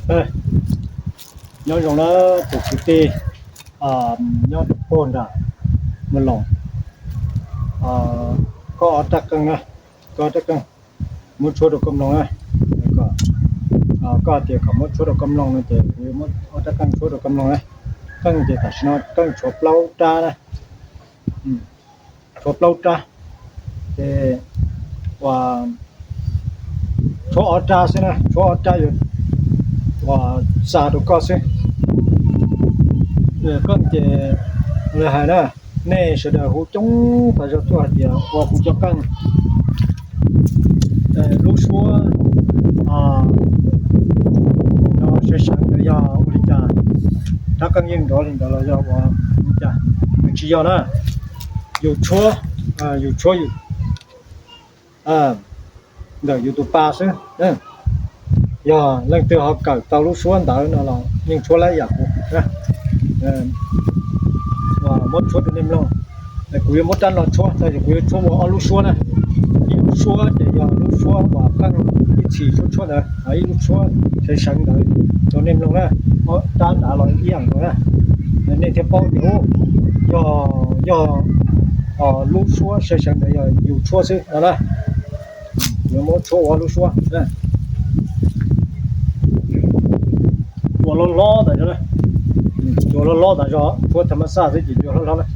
Ơ, nho rồng nó cục cục ti, ờ, nho được phôn đã một lòng. Ờ, có ở Trắc Căng nè, có Trắc Căng. Một số đồ cơm lòng nè. Có, ờ, có tiệc có một số đồ cơm lòng nè, thì một ở Trắc Căng số đồ cơm lòng nè. Căng thì ta nói căng số plau tra nè. Ừ. ທົ່ວເປົ່າຕາ ເອີ ວ່າ ທົ່ວເອົາຕາ ຊີ້ນະ ທົ່ວເອົາຕາຢູ່ ວ່າ ສາທຸກໍຊີ້ ເອີ ກໍເຈ ເລີຍຫານະ ແນ່ສະດາ ຮູ້ຈົງ ພະເຈົ້າຕົວດຽວ ວ່າ ຮູ້ຈັກກັນ ເອີ ລູກຊົ່ວ ອ່າ ເນາະ ເຊຊັງ ກະຢາ ອຸລິຈາ ທັກກັນຍິງ ດອລິນ ດອລະຢາ ວ່າ ອຸລິຈາ ມັນຊິຢານະ. ຢູ່ຊົ່ວ ເອີ ຢູ່ຊົ່ວ ຢູ່ ເອີ ເດີ ຢູ່ຕູປາຊຶ ເອີ ຢາ ແລ້ງເຕີເຮົາເກີດເຕົາລູກຊວນເດີນະ ລາວຍິງຊົວໄລຢາກ ນະ ເອີ ວ່າໝົດຊົວເຕັມລົງ ແຕ່ກູຍັງບໍ່ທັນລອດຊົວ ແຕ່ກູຍັງຊົວບໍ່ເອົາລູກຊວນນະ ອີລູກຊວນ ແຕ່ຢາລູກຊວນວ່າຕັ້ງອີສີ່ຊົວ ຊົວເດີ ອີລູກຊວນໃສ່ສັງເດີ ໂຕເຕັມລົງນະ ເພາະຕ້ານດາລອຍອຽງນະ ແລະ ເນເທປອລ ໂອ ຢາ ຢາ ເອີ ລູກຊວນໃສ່ສັງເດີ ຢາຢູ່ Chua sư, đó là. Nó mốt số hóa lũ xua. Chua lo lo tại cho này. Chua lo lo tại cho. Chua thăm mát xa thế chỉ chua lo lo này.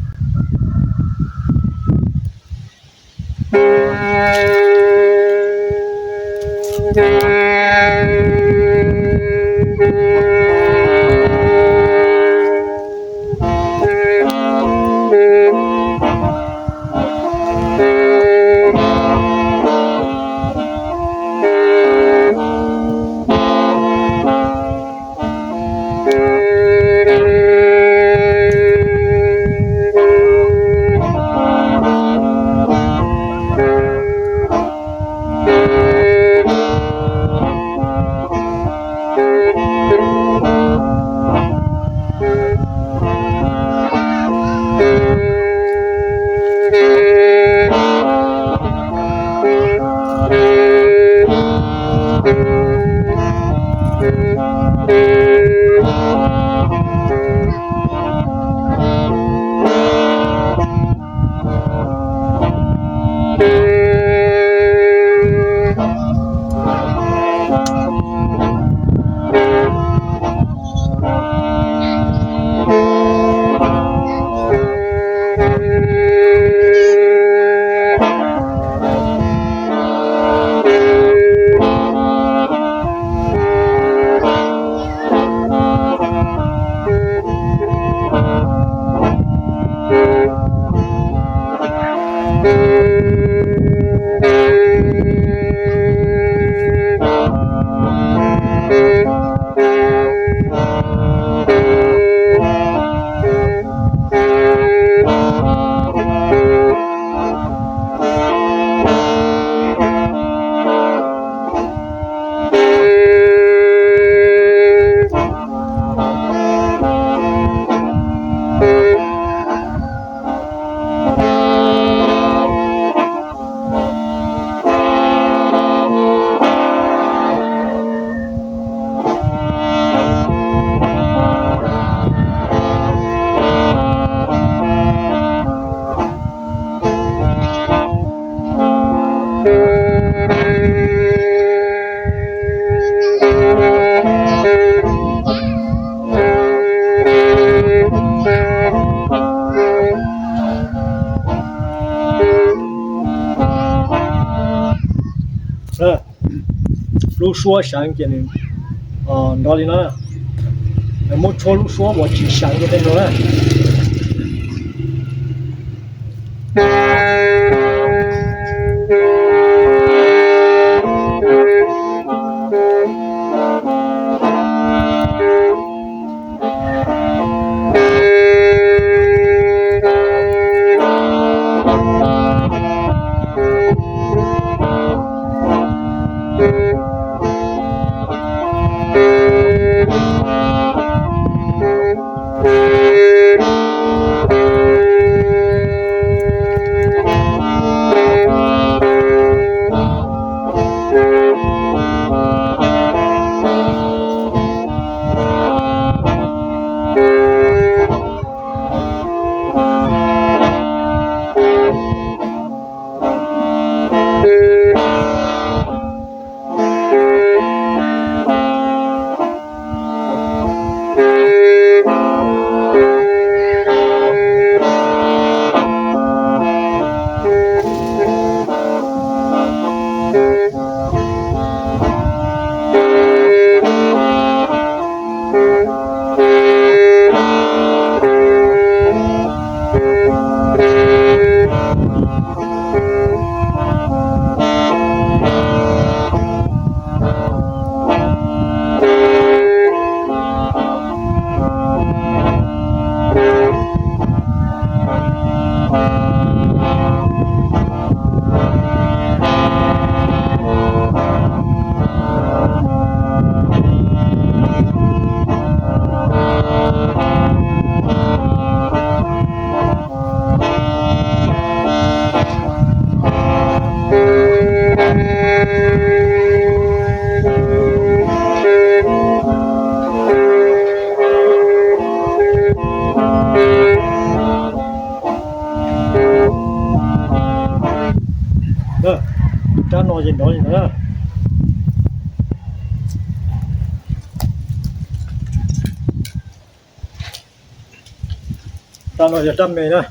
Ơ, lũ xua sáng kia này, ờ, đó đi nó. Một số lũ xua bỏ chỉ sáng cho tên nó. ຕາມໜ້ອຍຢ່າຕາມແມ່ນະ.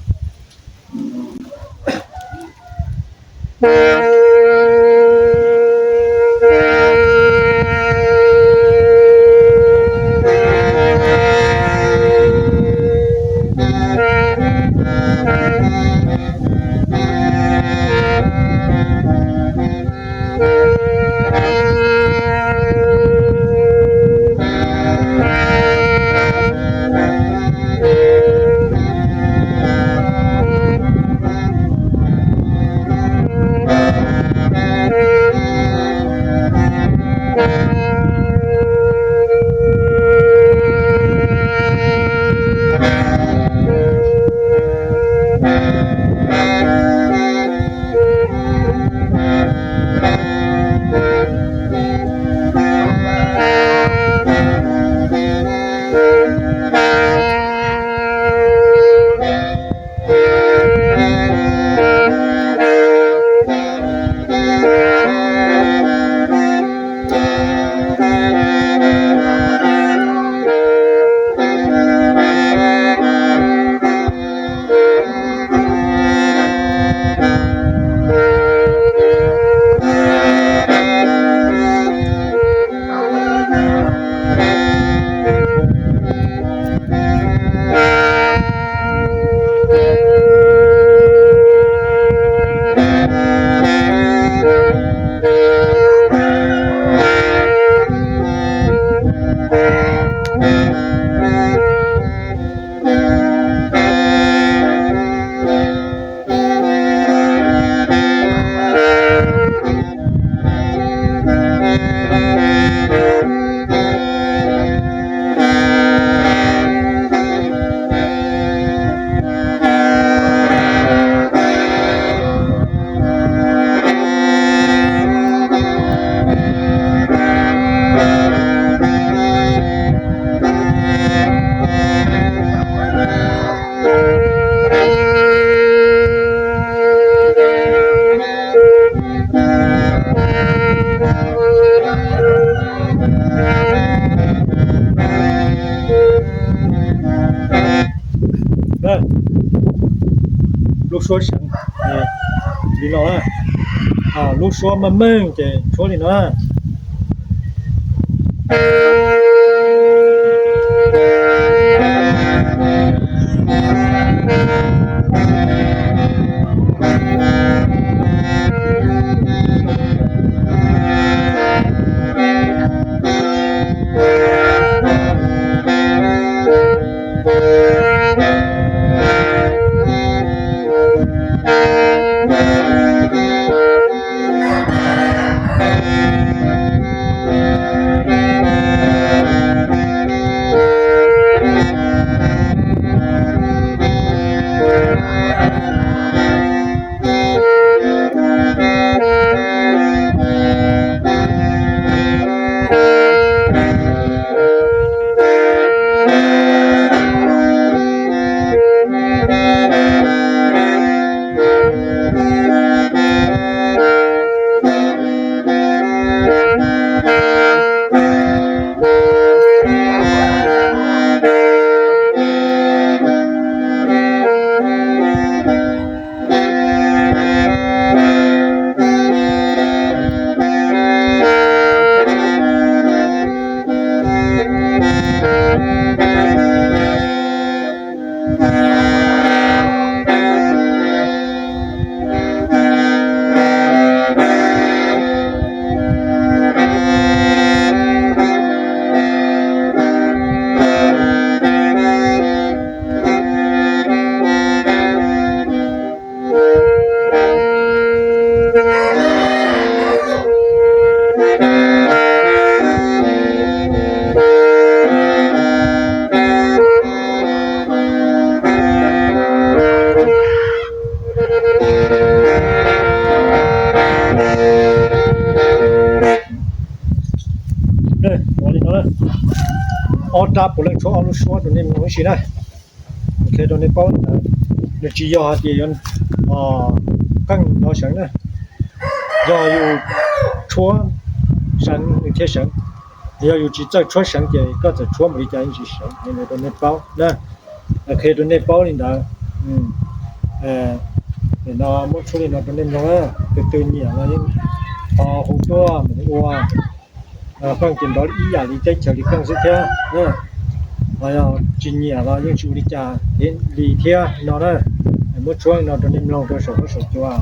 ເດີ ລູກຊວນສັງ ເອີ ລີນອນ ອາ ລູກຊວນມາເມືອງເຈ ຊວນລີນອນ. ເດີ ອໍຕາໂປເລັກໂຊອອນລູຊວນໂຕນີ້ມັນຊິໄດ້ ໂອເຄ ໂຕນີ້ເປົ້າ ເອີ ເນຈີຢໍດຽນ ເອີ ກັງນອສັງນະ ຢໍຢູ່ຊວນສັງ ເທສັງ ຢໍຢູ່ຈີເຈົ້າຊວນສັງເຈ ກໍຈະຊວນບໍລິຈາກຈີສັງ ນີ້ໂຕນີ້ເປົ້ານະ. Khê tô nê pâo ninh đaư, ơ, nê nô, mốt chuối nê nô tô nê mlông ơ, từ từ nhỉ, nô yơng, ơ, hô tuâ, mĭ ua, ơ, phang kiên đó ih yả lý trách trở lý khang dư thiê, ơ, ơ, či nhỉ, nô yơng chu lý trà, hên lý thiê, nô nơ, mốt chuối nô tô nê mlông tô sổ, mốt sổ chua.